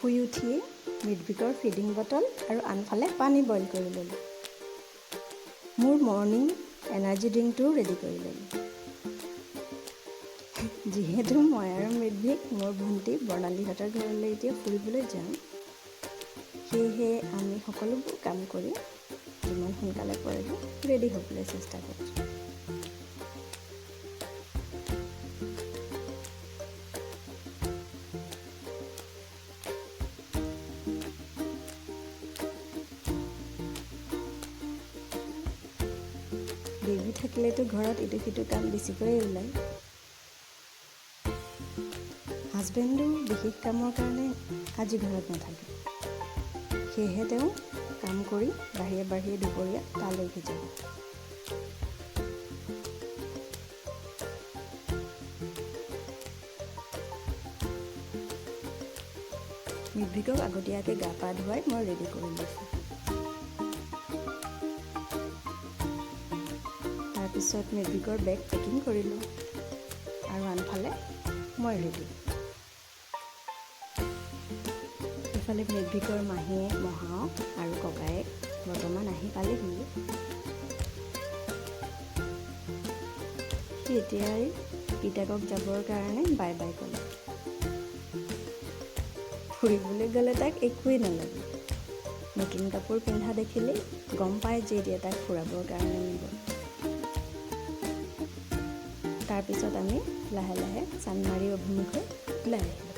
শুই উঠিয়ে মৃদ্বিকৰ feeding bottle আৰু আনফালে পানী বইল কৰি ল'লোঁ। মোৰ মৰ্ণিং এনাৰ্জি ড্ৰিংকটোও ৰেডি কৰি ল'লোঁ। যিহেতু মই আৰু মৃদ্বিক মোৰ ভণ্টি বৰ্ণালীহঁতৰ ঘৰলৈ এতিয়া ফুৰিবলৈ যাম, সেয়েহে আমি সকলোবোৰ কাম কৰি যিমান সোনকালে পাৰিলোঁ ৰেডি হ'বলৈ চেষ্টা কৰিছোঁ। বেবী থাকিলেতো ঘৰত ইটো সিটো কাম বেছিকৈয়ে ওলায়। হাজবেণ্ডো বিশেষ কামৰ কাৰণে আজি ঘৰত নাথাকে, সেয়েহে তেওঁ কাম কৰি বাহিৰে বাহিৰে দুপৰীয়া তালৈকে যাব। মৃদ্বিকক আগতীয়াকৈ গা পা ধুৱাই মই ৰেডি কৰি লৈছোঁ। তাৰপিছত মৃদ্বিকৰ বেগ পেকিং কৰিলোঁ আৰু আনফালে মই ৰেডি। ইফালে মৃদ্বিকৰ মাহীয়ে, মহাও আৰু ককায়েক বৰ্তমান আহি পালেহি। সি এতিয়াই পিতাকক যাবৰ কাৰণে বাই বাই ক'লে। ফুৰিবলৈ গ'লে তাক একোৱেই নালাগে। নতুন কাপোৰ পিন্ধা দেখিলেই গম পায় যে এতিয়া তাক ফুৰাবৰ কাৰণে নিব। তাৰপিছত আমি লাহে লাহে চানমাৰি অভিমুখে ওলাই আহিলোঁ।